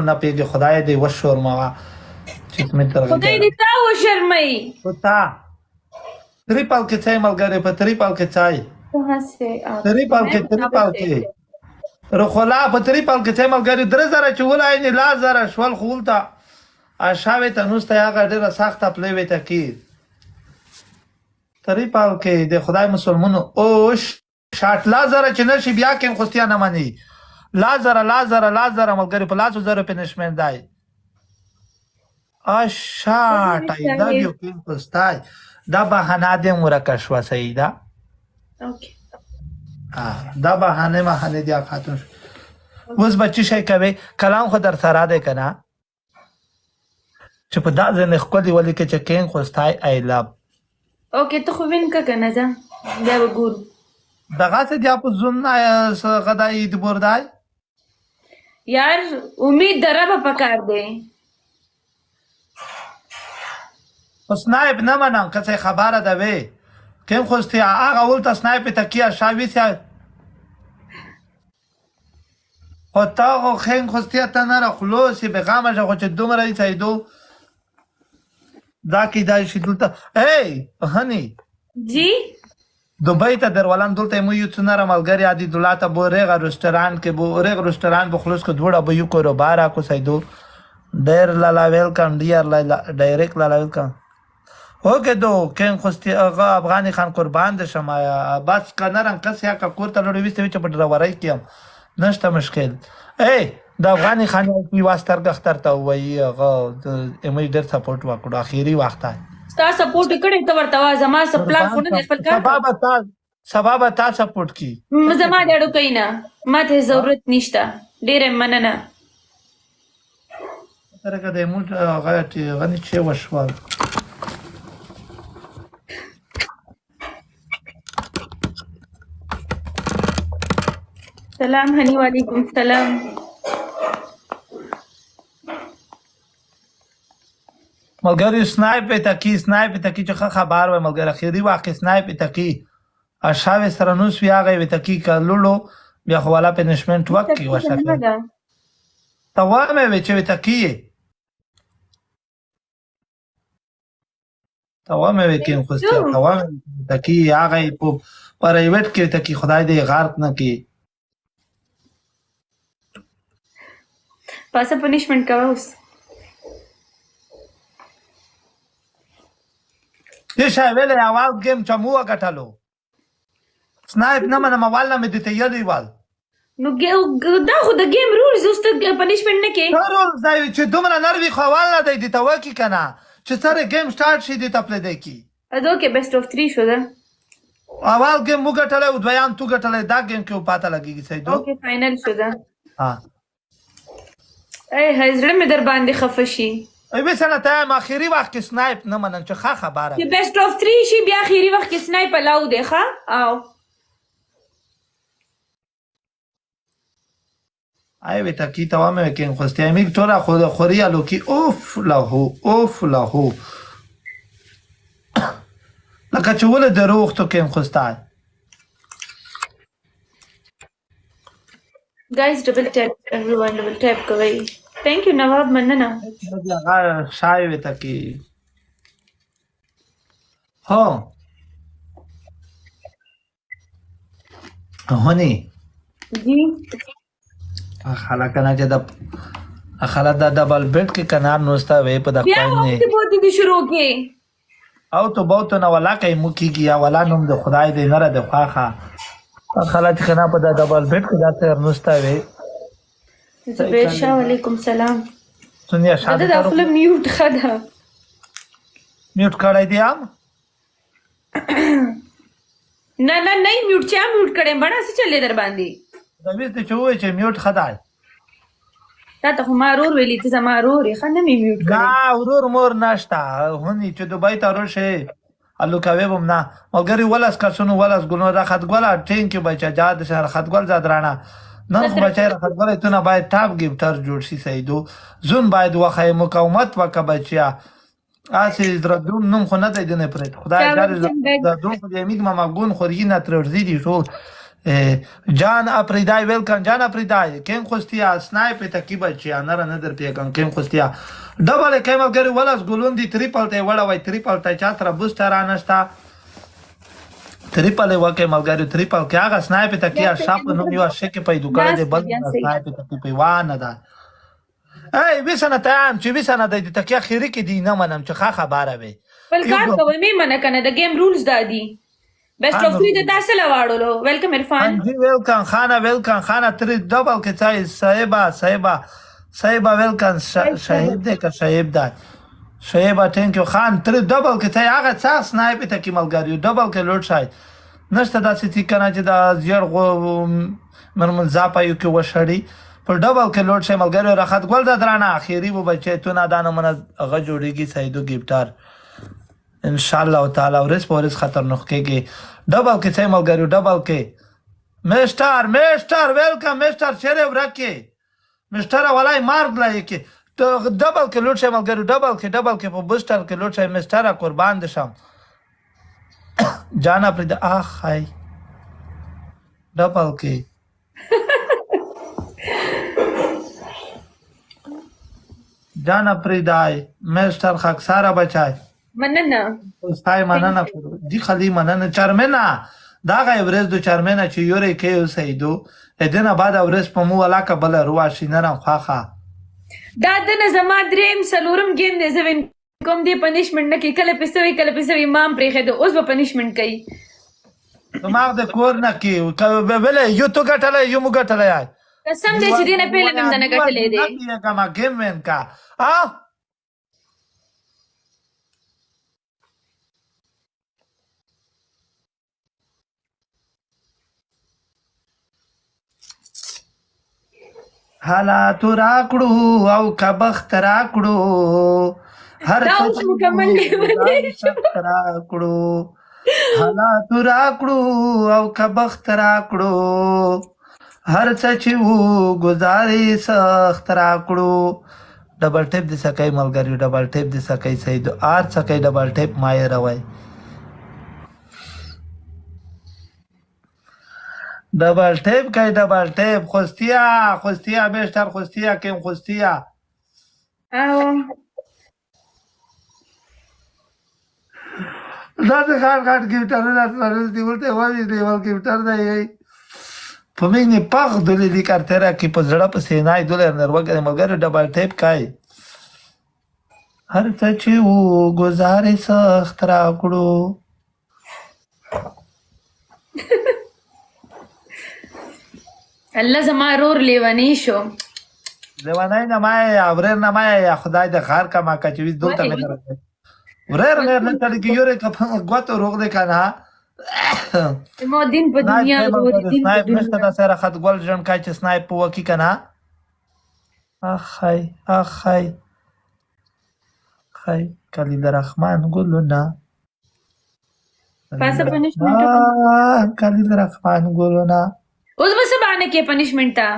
نه پیږي، خدای دې وشرموه چې مې تر خدای دې تا وشرموي. په تا تریپل کې څه ملګری، په تریپل کې څای تریپل کې، تریپل کې رخولا، په تریپل کې څه ملګری. 3000 چې ولای نه لا زره شول، خو ولته اشاوې ته نوسته هغه ډېره سخته پلې ته کی تریپل کې د خدای مسلمانو. او شاټ لا زره چې نشي بیا کې خوستیا نه مانی. لا زره، لا زره، لا زره ملګری، په لاسو زره پنشمنټ دی. اشاټ I love you کیم خوستای. دا بهانه دې ورکه شوه، صحیح ده. اوکې. دا بهانه مهانه دی خاتون. اوس به څه شي کوي؟ کلام خو در سره دی کنه چې په دا ځنې ښکلې ولیکې چې کینګ خوستای I love. اوکې، ته خو وین که کنه، ځه بیا به ګورو. دغه څه دی په زون غدای د بوردای. یار، امید د ربه پکار دی. خو سنایپ نه منم که څه خبره ده وی کیم خوستی هغه ولته سنایپ ته کیا شاوي سیا. خو تا خو خین خوستی ته نه را خلاص به غمه شه، خو چې دومره یې سیدو دا کیدای شي دلته. ای هني. جی. دوبۍ ته درولم، دلته مو یو څو نره ملګري عادي دلاته بو ریغه رستورانت کې، بو ریغ رستورانت بو خلاص کو، دوړه بو یو کاروبار کو سیدو. ډیر لالا ویلکم ډیر لالا ډایرکټ لالا ویلکم. اوکې دو کین خوستی هغه افغاني خان قربان دې شم. بس کنه رنګ کس یا کور ته لوړې وسته چې په ډرورای کې نشته مشکل. ای د افغاني خان یو سترګه اختر ته وایي، هغه امي ډېر سپورټ وکړو اخیری وخت. ستا سپورټ کړی، ته ورته وا زما سپلان خو نه خپل کار. سبا به تا سپورټ کی. زما د اړو کینا، ما ته ضرورت نشته، ډېر مننه. ترګه د موږ هغه چې غني چې وشول. سلام هني، وعلیکم سلام. ملګری سنایپ ته کی، سنایپ ته کی چې خبر وای ملګری. اخیری وخت سنایپ ته کی اشاوي سره نو سوی هغه وي ته کی کلولو بیا خو والا پنشمنټ وکي وشکه ته وامه وی چې ته کی ته وامه وی کې خو ته وامه ته کی هغه په پرایویټ کې ته کی، خدای دې غرق نه کی. پاسه پنشمنټ کوه اوس. دې شای ویلې اول گیم چې مو وګټلو سنایپ نه منم، اول نه مې دې ته یلی وال. نو دا خو د گیم رولز، اوس ته پنشمنټ نه کې. څه رولز دی چې دومره نروي؟ خو اول نه دی دې ته وکي که نه چې سره گیم سټارټ شي دې ته پلې دی کی. ادو کې بیسټ اف 3 شو ده. اول گیم مو ګټلی او دویم تو ګټلی، دا گیم کې پاته لګیږي سیدو. اوکې، فائنل شو ده. ها. ای هاي، زړه مې در باندې خفه شي. ای وسنه ته ما اخیری وخت کې سنایپ نه منم چې ښه خبره. چې بیسټ اف 3 شي بیا اخیری وخت کې سنایپ الاو دی. ښه او ای وی تکی ته مې کې خوستې مې ټوله خو خوري الو کې اوف له اوف له لکه چې ول دروغ تو کې خوستا. Guys, double tap everyone, double tap کوي. Thank you نواب، مننه. هغه شای وی تکی هو هونی. جی. خلا کنه چې د خلا د ډبل بیډ کې کنار نوستا وې په د بیا وخت بوتي دي شروع کې. او ته بوت نه ولا کوي مو کیږي یا ولا نوم د خدای دې نه را د خواخه خلا چې کنه په د ډبل بیډ کې دا تر نوستا وې. زبیر شاه، وعلیکم سلام. سنیا شاه. دا د خپل میوټ خدا. میوټ کړی دی هم. نه نه نه، میوټ چا میوټ کړي؟ بڑا څه چلے در باندې. د ویس چې وای چې میوټ خدای. تا ته خو ما رور ویلی، ته زما رور یې، ښه نه مې میوټ کړی. نه ورور مور نشته هونی چې دوبۍ ته راشي الو کوي بم نه ملګری. ولس کسونو ولس ګلونو رخت ګل ټینک یو بچا جاد شه رخت ګل زادرانا. نن خو بچای رخت ګل ته باید ټاپ ګیفټر جوړ شي سیدو. زون باید وخی مقاومت وکه بچیا. اسې زردون نوم خو نه دی دنه پرېت خدای چا جار. welcome back. زردون خو دې امید ماما ګون خوري نه ترورزي دي ټول. جان اپریدای ویلکم جان اپریدای کیم خوستیا سنایپ ته کی بچیا نر نه در پیګم کیم خوستیا ډبل کیم ملګری ولس ګلون دی تریپل ته وړوي تریپل ته چا سره بوسټر رانشته تریپل وکه ملګری تریپل کې هغه سنایپ ته کیا شاپ نوم یو شک پیدا کړی دی بل سنایپ ته کی پیوانه ده. ای وسنه تام چې وسنه د تکیا خیری کې دی نه منم چې ښه خبره وي. بل کار کوي مې منه کنه، د گیم رولز دا دي. بیسټ اف 3 د تاسو لواړلو. ویلکم عرفان. جی ویلکم خانه، ویلکم خانه. تری ډبل کې څای صاحبہ صاحبہ صاحبہ ویلکم. شهید دی که شهید دی؟ شهیبا ثانک یو خان. تری ډبل کې څای هغه څا سنایپ ته کې ملګری ډبل کې لوډ شای نشته داسې چې کنه چې دا زیړ غو مرمن زاپا یو کې وشړي په ډبل کې لوډ شای ملګری. راخت ګل د درانه اخیری وو بچی تو نه دانه منه هغه جوړیږي سیدو ګیپټار ان شاء الله تعالی ورځ په ورځ خطرناک کېږي. ډبل کې څه ملګری ډبل کې. میسټر میسټر ویلکم میسټر، چیرې ورکې میسټر؟ ولای مارګ لای کې ډبل کې لوټ شي ملګری. ډبل کې ډبل کې په بوسټر کې لوټ شي میسټر، قربان دې شم جانا پر د اخ هاي ډبل کې جانا پریدای میسټر خاکساره بچای. مننه. استای مننه دی خلی مننه چرمنه. دا غي ورځ د چرمنه چې یورې کې اوسېدو دنه بعد ورځ په مو ولاکه بل روا شي نرم خواخه. دا دنه زما دریم څلورم گیم دی، زه وین کوم دی پنشمنټ نه کې. کله پسوي کله پسوي مام پرې خې، اوس به پنشمنټ کوي. دماغ د کور نه کې ولې یو تو ګټلې یو مو ګټلې. قسم دی چې دینه پیله مې نه ګټلې دی. کما گیم وین کا ا حالات راکړو او کبخت راکړو هر دا اوس مکمل دی. راکړو حالات راکړو او کبخت راکړو هر څه چې وو گزارې سخت راکړو. ډبل ټیپ د سکای ملګری، ډبل ټیپ د سکای سید ار سکای ډبل ټیپ ما یې روي ډبل ټیپ کوي ډبل ټیپ. خوستیا خوستیا میسټر خوستیا کیم خوستیا. او دا د غاټ غاټ ګیټرونه راځي ولته وایي دی ول ګیټر دی په مې نه پغ دلې دي کارتره کې په زړه په سینای دلې نروګ ملګری ډبل ټیپ کوي هر څه چې وو گزارې سخت راکړو. الله زما رور لیونی شو. لیونی نه ما یا وریر نه ما یا خدای د غار کما کا چې ویز دلته مې نه وریر نه نه تړي کې یورې کپ غوته روغ دی کنه. ما دین په دنیا رور دین په سنایپ نشته. دنیا دا سره خط ګل جن کای چې سنایپ په وکی کنه. اخی اخی خی کلیل الرحمن ګلونه. پاسه پنشمنټ. کلیل الرحمن ګلونه. اوس به څه بهانه کې پنشمنټ ته؟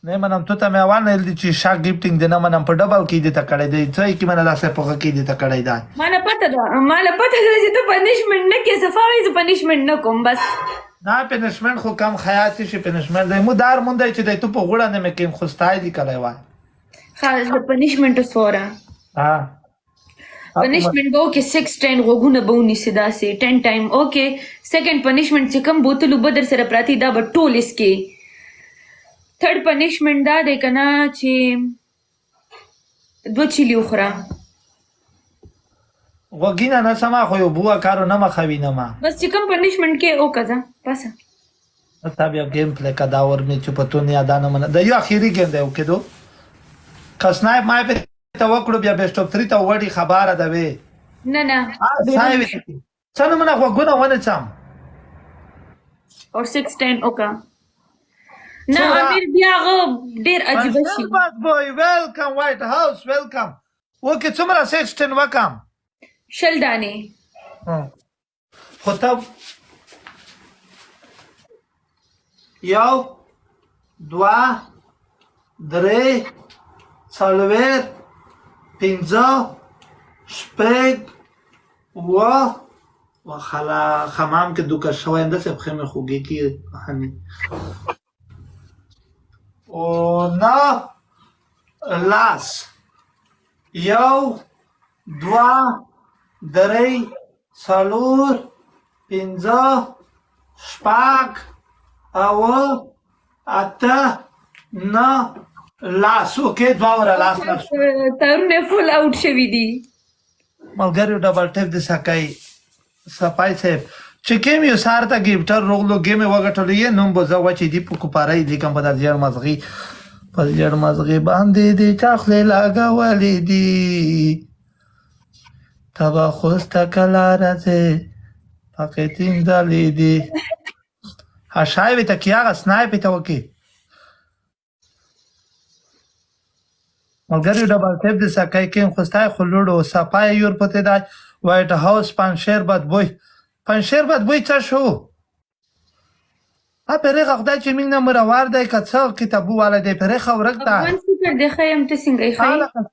نه منم تو ته مې اول نه دي چې شا ګیفټینګ دی نه منم په ډبل کې دي ته کړی دی څه کې منه داسې په کې دي ته کړی دی. ماله پته ده، ماله پته ده چې ته پنشمنټ نه کې. صفا وایي زه پنشمنټ نه کوم بس. نه پنشمنټ خو کم خیال شي پنشمنټ دی مو دار مونږ دی چې دی تو په غوړه نه مې کېم خوستای دی کړی وای. ښه د پنشمنټ سوره. ها. پنشمنټ به وکړي 6 10 غوږونه به ونیسي داسې 10 ټایم. اوکې سیکنډ پنشمنټ چې کوم بوتل اوبه در سره پراتې دا به ټول اسکې. تھرډ پنشمنټ دا دی که نه چې دوه چیلي وخوره. غوږینه نه سما خو یو بوا کارو نه مخوي نه ما. بس چې کوم پنشمنټ کې وکړه ځه پاسه. تا بیا گیم پلی کا دا ور می چې په تو نه ادا نه منه دا یو اخیری گیم دی وکړو که سنایپ ما په ته وکړو بیا بیسټ اف 3 ته وړي خبره ده وی. نه نه. سایوي څنګه منه غوږونه ونه چم. او 6 10 وکړه نه امیر بیا هغه ډیر عجیب شي. باد بوی ویلکم وایټ هاوس ویلکم. وکي څومره 6 10 وکم؟ شل دانې. خو ته یو دوه درې څلور پنځه شپږ اووه وخلا خمام کې دوکه شوی یم، داسې پښې مې خوږېږي هني. او نه لاس، یو، دوه، درې، څلور، پنځه، شپږ، اووه، اته، نه، لاس. اوکې، دوه وره لاس لاس. تارونه فول اوټ شوي دي. ملګریو ډبل ټیپ د سکای سپای صاحب چې کیم یو سار ته ګیفټر روغلو، ګیم یې وګټلو. یې نوم به زه وچې دي په کوپارۍ لیکم. په دا زیړ مزغي، په زیړ مزغي باندې دې چا خولې لګولې دي؟ ته به خوست ته کله راځې؟ پکې تینځلې دي. هشای وی ته کیاغه سنایپ ته وکي. ملګری ډبل ټیپ د سکای کیم خوستای خو لوړو سپای یور پته دی. وایټ هاوس پنجشیر بدبوی، پنجشیر بدبوی څه شو؟ ا پرېخه خدای چې مینه مرور دی که څه کتابو والا دی پرېخه ورک ده. افغان شکر دی، ښه یم، ته څنګه یې؟ ښه یې؟